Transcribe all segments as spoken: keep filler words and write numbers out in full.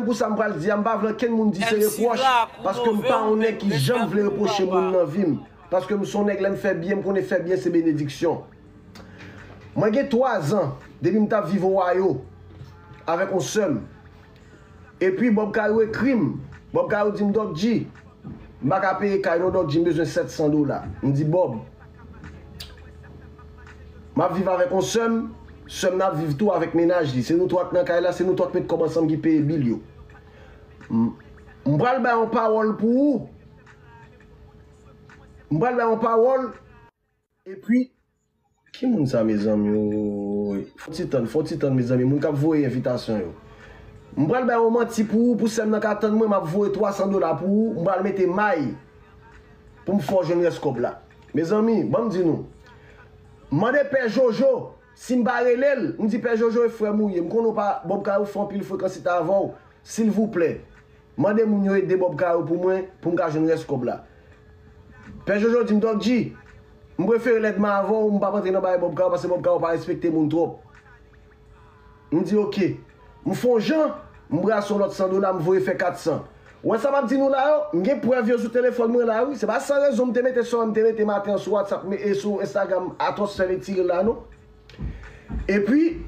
Pou sa m pral di a, m pa vle ankenn moun di se repwòch, paske m pa yon nèg ki janm vle repwoche moun nan vi m. Paske m se yon nèg, lè m fè byen, m konnen fè byen se benediksyon. Mwen gen twa zan depi m t ap viv Ohio avèk yon sè m. Epi Bob Kayou ekri m. Bob Kayou di m, Dòk G, m pa ka peye kay non, Dòk G, m bezwen sèt san dola. M di, Bob, m ap viv avèk yon sè m, sè m nan ap viv tou avèk mennaj li. Se nou twa k nan kay la, se nou twa k met kòb ansanm ki peye bil yo. M, m pral bay yon pawòl pou ou. M pral bay yon pawòl. Epi, ki moun sa, mezanmi? Woy. Fò ti tann, fò ti tann, mezanmi. Moun k ap voye envitasyon yo. M pral bay yon manti pou ou, pou sè m nan ka tann mwen, m ap voye twa san dola pou ou, m pral mete may pou m fè w jwenn rès kòb la. Mezanmi, ban m di nou. Mande Pè Jojo, si m pa rele l, m di, Pè Jojo, e frè m ou ye. M konnen w pa, Bob Kayou fè anpil frekansite avè w. Silvouplè, mande moun yo ede Bob Kayou pou mwen, pou m ka jwenn rès kòb la. Pè Jojo di m, Dòk G, m prefere lè m avè w, m p ap antre nan bagay Bob Kayou, paske Bob Kayou pa respekte moun twòp. M di, oke. M fè yon jan, m brase yon lòt san dola, m voye fè kat san. Ou wè sa m ap di nou la yo? M gen prèv yo sou telefòn mwen la, wi. Se pa san rezon m te mete sa, m te mete maten an sou WhatsApp, e sou Instagram, Atwòs fè retire l la, non. Epi,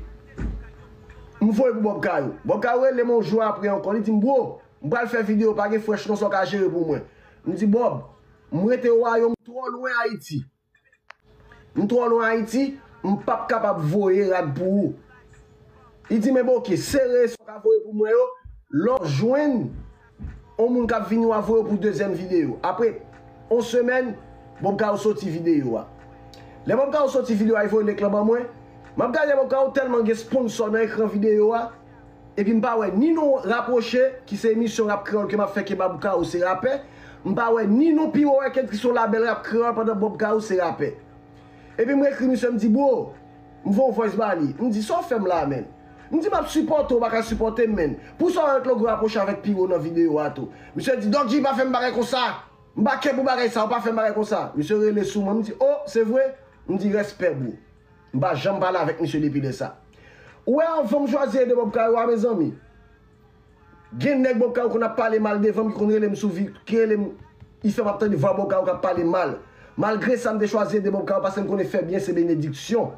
m voye pou Bob Kayou. Bob Kayou rele m yon jou apre ankò. Li di m, bro, m pral fè videyo, pa gen frèch non, sa w ka jere pou mwen. M di, Bob, m rete Ohio, m twò lwen Ayiti. M twò lwen Ayiti, m p ap kapab voye rad pou ou. Li di m, enben oke, sere sa w ka voye pou mwen yo, lè w jwenn yon moun k ap vini, w a voye pou dezyèm videyo. Apre yon semèn, Bob Kayou soti videyo a. Lè Bob Kayou soti videyo a, li voye link lan ban mwen. M ap gade Bob Kayou tèlman gen sponsò nan ekran videyo a. Epi m pa wè ni non Rapwoche, ki se emisyon rap kreyòl ke m ap fè ke Bob Kayou se rapè. M pa wè ni non Piwo Record ki se yon labèl rap kreyòl pandan Bob Kayou se rapè. Epi m ekri misye, m di, bro, m voye yon voice ba li. M di, sa w fè m la, menn? M di, m ap sipòte w, ou pa ka sipòte m, menn. Pou sa w ret logo Rapwoche avèk Piwo nan videyo a tou? Misye di, Dòk G, pa fè m bagay konsa. M pa care pou bagay sa, ou pa fè m bagay konsa. Misye rele sou mwen, m di, o, se vre? M di, respè, bro. M pa janm pale avèk misye depi lè sa. Ou wè, anvan m chwazi ede Bob Kayou a, mezanmi, gen nèg Bob Kayou konn ap pale mal devan m, ki konn rele m sou vi, ki rele m, ki fè m ap tande vwa Bob Kayou k ap pale mal. Malgre sa, m te chwazi ede Bob Kayou paske m konnen fè byen se benediksyon.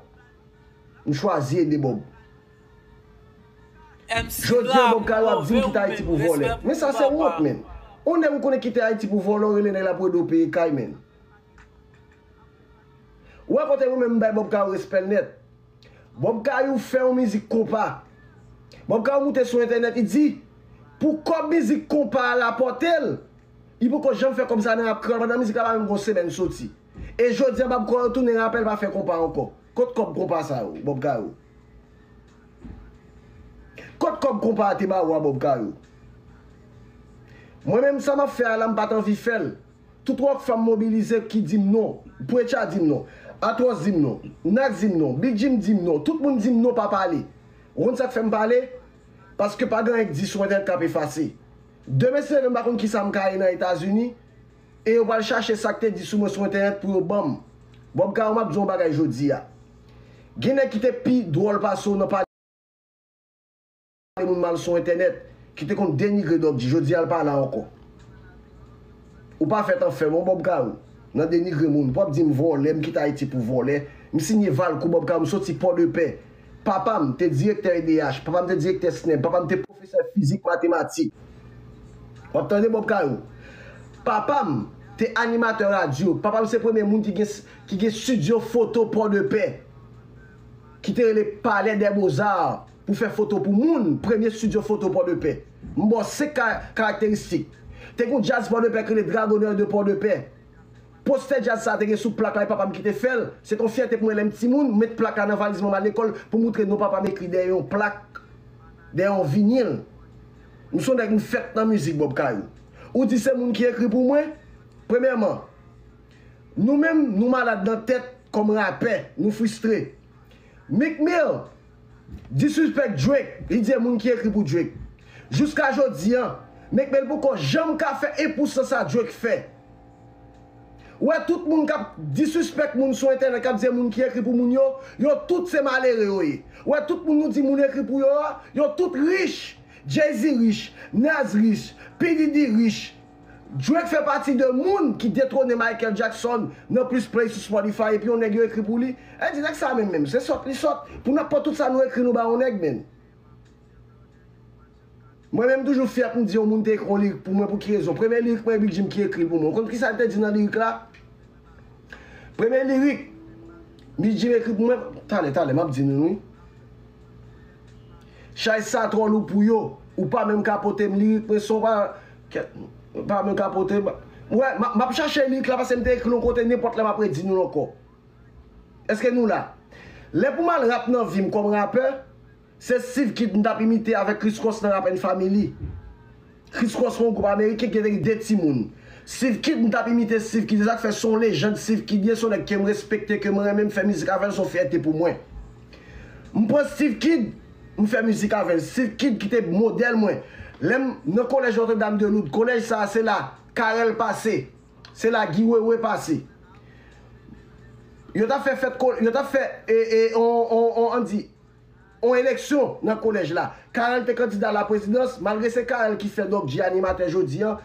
M chwazi ede Bob. Jodi a, Bob Kayou ap di m kite Ayiti pou vòlè. Men sa se wont, menn. On nèg ou konnen kite Ayiti pou vòlè, ou rele nèg la pou ede w peye kay, menn. Ou wè kote mwen menm m bay Bob Kayou respè l nèt. Bob Kayou fè yon mizik konpa. Bob Kayou moute sou entènèt, li di, pou kòb mizik konpa a rapòte l, li poko janm fè kòb sa nan rap kreyòl, pandan mizik la pa menm gon semèn soti. E jodi a, Bob Kayou tounen rapè, l pa fè konpa ankò. Kot kòb konpa sa yo, Bob Kayou? Kot kòb konpa a te ba ou a, Bob Kayou? Mwen menm, sa m ap fè a la, m pa t anvi fè l. Tout Rockfam mobilize ki di m non. Preacher di m non. Atwòs di m non. Nax di m non. Big Jim di m non. Tout moun di m non, pa pale. Ou konn sa k fè m pale? Paske pa gen anyen k di sou entènèt k ap efase. Demen si Dye vle, m pa konn kisa m ka ye nan Etazini. E yo pral chache sa k te di sou mwen sou entènèt pou yo ban m. Bob Kayou, m ap di w yon bagay jodi a. Gen nèg ki te pi dwòl pase w nan pale moun mal sou entènèt, ki te konn denigre Dòk G, jodi a l pa la ankò. Ou pa fèt an fè m, Bob Kayou, nan denigre moun. Pou w ap di m vòlè, m kite Ayiti pou vòlè. M sinye Valcourt, Bob Kayou, m soti Pòdepè. Papa m te direktè E D H, papa m te direktè snèb, papa m te pwofesè fizik, matematik. W ap tande, Bob Kayou? Papa m te animatè radyo. Papa m se premye moun ki gen, ki gen estidyo foto Pòdepè, ki te rele Palais des Beaux-Arts, pou fè foto pou moun. Premye estidyo foto Pòdepè. M ba w senk ka-, karakteristik. Te gen yon djaz Pòdepè ki rele Dragoneur de Port-de-Paix. Postè djaz sa a te gen sou plak la, e papa m ki te fè l. Se te yon fyète pou mwen lè m timoun, m met plak la nan valiz mwen, m al lekòl pou moutre non papa m ekri dèyè yon plak, dèyè yon vinil. M se yon nèg, m fèt nan mizik, Bob Kayou. Ou di se moun ki ekri pou mwen? Premyèman, nou menm, nou malad nan tèt kòm rapè, nou fristre. Meek Mill disrespect Drake, li di e moun ki ekri pou Drake. Jiska jodi a, Meek Mill poko janm ka fè en pousan sa Drake fè. Ou wè tout moun k ap disrespect moun sou entènèt, k ap di e moun ki ekri pou moun yo, yo tout se malere yo ye. Ou wè tout moun nou di moun ekri pou yo a, yo tout rich. Jay-Z rich, Nas rich, P Diddy rich. Drake fè pati de moun ki detwone Michael Jackson nan plis play sou Spotify epi yon nèg yo ekri pou li. E di nèg sa menm menm, se sòt li sòt. Pou n ap pran tout sa nou ekri nou ba yon nèg menm. Mwen menm toujou fyè pou m di yon moun te ekri yon lirik pou mwen pou ki rezon. Premye lirik mwen e Big Jim ki ekri l pou mwen. Ou konn kisa l te di nan lirik la? Premye lirik Big Jim ekri pou mwen, talè, talè, m ap di nou wi. Chay sa twò lou pou yo. Ou pa menm ka pote m lirik mwen son pa, pa menm ka pote m. Wè, m ap chache lirik la paske m te ekri l yon kote, nenpòt lè m ap redi nou l ankò. Èske nou la? Lè pou m al rap nan vi m kòm rapè, se Steve Kid m t ap imite avèk Chris Cross nan Rap and Family. Chris Cross se yon gwoup ameriken ki te gen de timoun. Steve Kid, m t ap imite Steve Kid, se sa k fè se yon lejand Steve Kid ye, se yon nèg ke m respekte, ke mwen renmen, m fè mizik avè l, se yon fyète pou mwen. M pran Steve Kid, m fè mizik avè l. Steve Kid ki te modèl mwen. Lè m nan kolèj Notre Dame de Lourdes, kolèj sa a, se la Carel pase, se la Guy Wewe pase. Yo t ap fè fèt, yo t ap fè, e, e, on, on, on, ann di, yon eleksyon nan kolèj la. Carel te kandida laprezidans, malgre se Carel ki fè Doc G animatè jodi a,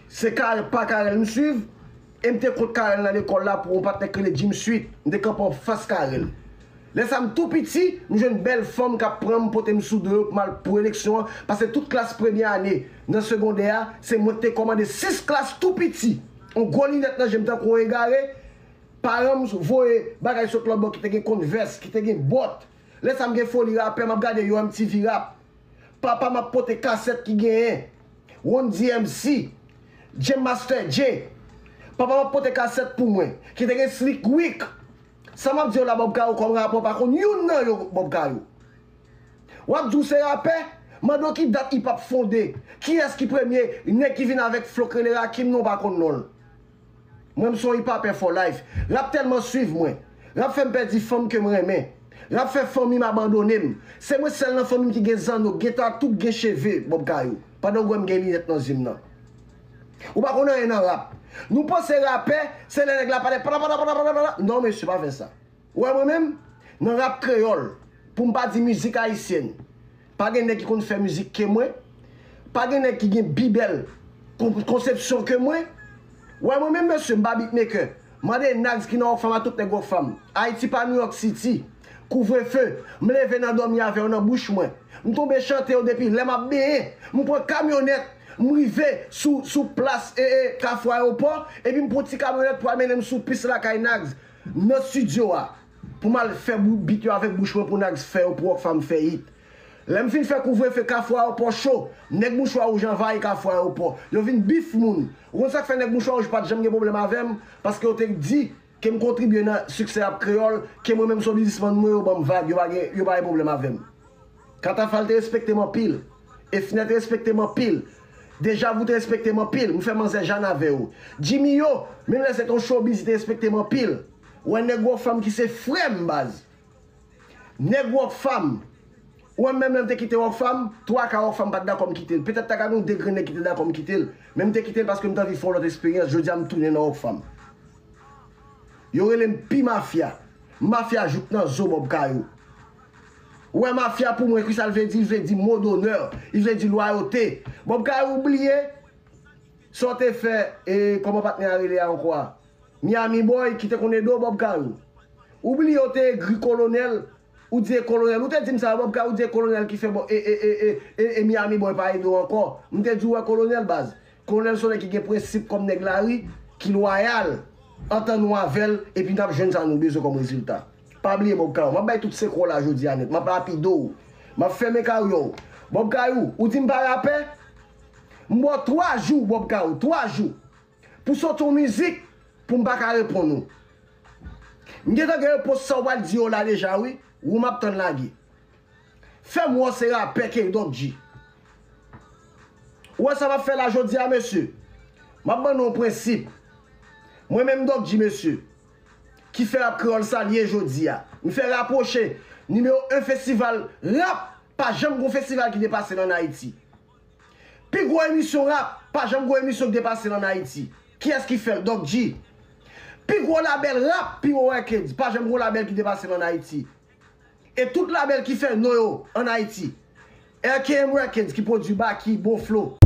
se Carel, pa Carel m swiv, e m te kont Carel nan lekòl la pou yon patnè k rele Jim Sweet. M te kanpe anfas Carel. Lè sa a m tou piti, m jwenn bèl fanm k ap pran m, pote m sou do yo pou m al pou eleksyon an, paske tout klas premye ane nan segondè a, se mwen k te kòmande sis klas tou piti. Yon gwo linèt nan je m tankou yon egare, paran m voye bagay sot lòtbò ki te gen Converse, ki te gen bòt. Lè sa a m gen foli rapè, m ap gade yo M T V Rap. Papa m ap pote kasèt ki genyen Run D M C, Jam Master Jay. Papa m ap pote kasèt pou mwen, ki te gen Slick Rick. Sa m ap di w la, Bob Kayou, kòm rapè, w pa konn youn nan yo, Bob Kayou. W ap di w se rapè, mande w ki dat hip hop fonde. Kiyès ki premye nèg ki vin avèk flo k rele Rakim, non, w pa konn non l. Mwen, m se yon hip hopè for life. Rap tèlman swiv mwen. Rap fè m pèdi fanm ke m renmen. Rap fè fanmi m abandone m. Se mwen sèl nan fanmi m ki gen zanno, gen tatoo, gen cheve, Bob Kayou. Pandan w wè m gen linèt nan zye m nan. Ou pa konn anyen nan rap. Nou panse rapè, se lè nèg la pale pala pala pala pala pala. Non, mesye, pa fè sa. Ou wè mwen menm, nan rap kreyòl, pou m pa di mizik ayisyèn, pa gen nèg ki konn fè mizik ke mwen, pa gen nèg ki gen pi bèl kon-, konsepsyon ke mwen. Ou wè mwen menm, mesye, m pa beatmaker. Mande Nags ki nan Rockfam a, tout nèg Rockfam. Ayiti pa New York City. Kouvrefe, m leve nan dòmi avè yo nan bouch mwen. M tonbe chante yo depi lè m ap benyen. M pran kamyonèt, m rive sou, sou plas, e, e, Kafou Ayewopò, epi m pran ti kamyonèt pou al mennen m sou pis lakay Nags, nan estidyo a, pou m al fè bou-, beat yo avèk bouch mwen pou Nags fè yo, pou Rockfam fè hit. Lè m fin fè Kouvrefe, Kafou Ayewopò cho, nèg Mouchwa Wouj anvayi Kafou Ayewopò. Yo vin beef moun. Ou konn sa k fè nèg Mouchwa Wouj pa t janm gen pwoblèm avè m? Paske yo te di ke m kontribye nan siksè rap kreyòl, ke mwen menm se yon biznismann, mwen yo ban m vag, yo pa gen, yo pa gen pwoblèm avè m. Katafal te respekte m anpil. Efnet te respekte m anpil. Deja Vu te respekte m anpil. M fè manzè Jàn avè yo. Jimmy yo, menm lè se te yon showbiz, li te respekte m anpil. Ou wè nèg Rockfam ki se frè m, baz. Nèg Rockfam. Ou wè m menm lè m te kite Rockfam, twa ka Rockfam pa t dakò m kite l. Petèt ta ka gen yon de grenn nèg ki te dakò m kite l. Men m te kite l paske m te anvi fè yon lòt eksperyans. Jodi a m tounen nan Rockfam. Yo rele m pi mafya. M mafya jouk nan zo, Bob Kayou. Ou wè mafya pou mwen, kisa l vle di? L vle di mo donè. Li vle di lwayote. Bob Kayou, ou bliye sa w te fè, e, kòman patnè a rele a ankò a? Miami Boy ki te konn ede w, Bob Kayou. Ou bliye w te egri kolonèl, ou di e kolonèl. Ou te di m sa, Bob Kayou, ou di e kolonèl ki fè bo-, e, e, e, e, e, e Miami Boy pa ede w ankò. M te di w wè kolonèl, baz. Kolonèl se yon nèg ki gen prensip kòm nèg lari, ki lwayal. Antann nou avè l, epi n ap jwenn sa nou bezwen kòm rezilta. Pa bliye Bob Kayou. M ap bay tout sekrè w la jodi a nèt. M ap lapide w. M ap fèmen karyè w. Bob Kayou, ou di m pa rapè? M ba w twa jou, Bob Kayou, twa jou. Pou soti yon mizik, pou m pa ka reponn ou. M gentan gen repons sa w pral di yo la deja, wi. Ou m ap tann lage. Fè m wè w se rapè ke Doc G. Ou wè sa m ap fè la jodi a, mesye? M ap ban nou yon prensip. Mwen menm Doc G, mesye, ki fè rap kreyòl sa l ye jodi a. M fè rapwoche nimewo en festival rap, pa janm gon festival ki depase l ann Ayiti. Pi gwo emisyon rap, pa janm gwo emisyon ki depase l ann Ayiti. Kiyès ki fè l? Doc G. Pi gwo labèl rap, Pi Wo Records, pa janm gwo labèl ki depase l ann Ayiti. E tout labèl ki fè non yo ann Ayiti, L K M Records ki pwodui Baky, bon flow.